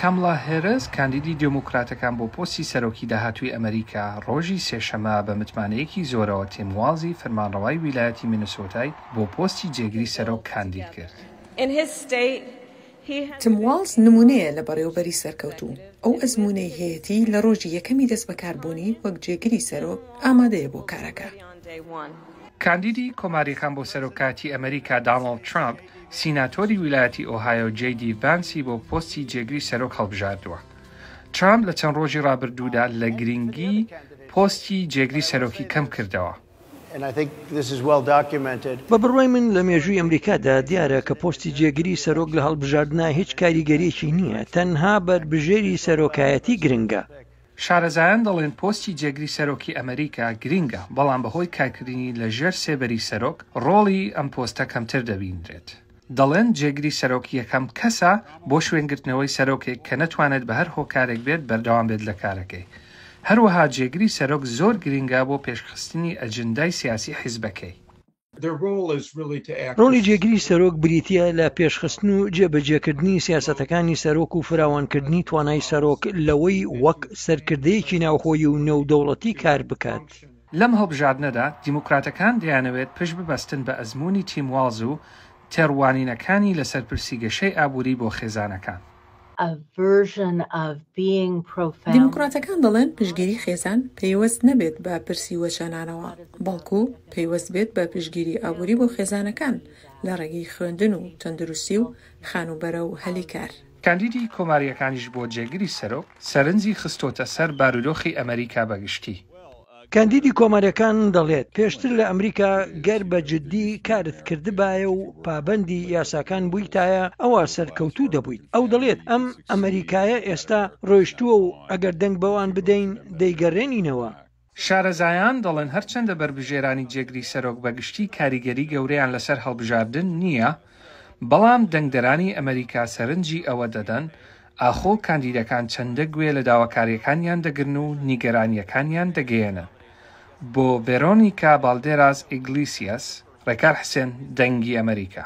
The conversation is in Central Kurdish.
کامڵا هێرس، کاندیدی دێموکراتەکان بۆ پۆستی سەرۆکی داهاتووی ئەمەریکا، ڕۆژی سێشەممە بە متمانەیەکی زۆرەوە تیم واڵزی فەرمانڕەوای ویلایەتی مینیسۆتای بۆ پۆستی جێگری سەرۆک کاندید کرد. تیم واڵز نموونەیە لە بەڕێوەبەری سەرکەوتوو، ئەو ئەزموونەی هەیەتی لە ڕۆژی یەکەمی دەستبەکاربوونی وەک جێگری سەرۆک ئامادەیە بۆ کارەکە. کاندیدی کۆمارییەکان بۆ سەرۆکایەتی ئەمەریکا دانڵد ترامپ سیناتۆری ویلایەتی ئۆهایۆ جەی دی ڤانسی بۆ پۆستی جێگری سەرۆک هەڵبژاردووە. ترامپ لە چەند ڕۆژی ڕابردوودا لە گرنگی پۆستی جێگری سەرۆکی کەم کردەوە. بە بڕوای من لە مێژووی ئەمریکادا دیارە کە پۆستی جێگری سەرۆک لە هەڵبژاردنا هیچ کاریگەریەکی نییە، تەنها بەربژێری سەرۆکایەتی گرنگە. شارەزایان دەڵێن پۆستی جێگری سەرۆکی ئەمریکا گرنگە، بەڵام بەهۆی کارکردنی لە ژێر سێبەری سەرۆک، ڕۆڵی ئەم پۆستە کەمتر دەبینرێت. دەڵێن جێگری سەرۆک یەکەم کەسە بۆ شوێنگرتنەوەی سەرۆکێک کە نەتوانێت بە هەر هۆکارێک بێت بەردەوام بێت لە کارەکەی. هەروەها جێگری سەرۆک زۆر گرنگە بۆ پێشخستنی ئەجندای سیاسی حیزبەکەی. ڕۆڵی جێگری سەرۆک بریتییە لە پێشخستن و جێبەجێکردنی سیاسەتەکانی سەرۆک و فراوانکردنی توانای سەرۆک لەوەی وەک سەرکردەیەکی ناوخۆیی و نێودەوڵەتی کار بکات. لەم هەڵبژاردنەدا دیموکراتەکان دەیانەوێت پشت ببەستن بە ئەزموونی تیم واڵز و تێڕوانینەکانی لەسەر پرسی گەشەی ئابووری بۆ خێزانەکان. دیموکراتەکان دەڵێن پشتگیری خێزان پەیوەست نەبێت بە پرسی وەچەنانەوە، بەڵکو پەیوەست بێت بە پشتگیری ئابووری بۆ خێزانەکان لە ڕێگەی خوێندن و تەندروستی و خانووبەرە و هەلی کار. کاندیدی کۆمارییەکانیش بۆ جێگری سەرۆک، سەرنجی خستۆتە سەر بارودۆخی ئەمەریکا بە گشتی. کاندیدی کۆمارییەکان دەڵێت، پێشتر لە ئەمریکا گەر بە جددی کارت کردبایە و پابەندی یاساکان بوویتایە ئەوا سەرکەوتوو دەبوویت. ئەو دەڵێت، ئەم ئەمریکایە ئێستا رۆیشتووە و ئەگەر دەنگ بەوان بدەین دەیگەڕێنینەوە. شارەزایان دەڵێن هەرچەندە بەربژێرانی جێگری سەرۆک بەگشتی کاریگەری گەورەیان لەسەر هەڵبژاردن نییە، بەڵام دەنگدەرانی ئەمەریکا سەرنجی ئەوە دەدەن ئاخۆ کاندیدەکان چەندە گوێ لە داواکارییەکانیان دەگرن و نیگەرانییەکانیان دەگەیەنن. بۆ ڤێرۆنیکا بالدێراس ئیگلیسیاس، ڕێکار حسێن، دەنگی ئەمەریکا.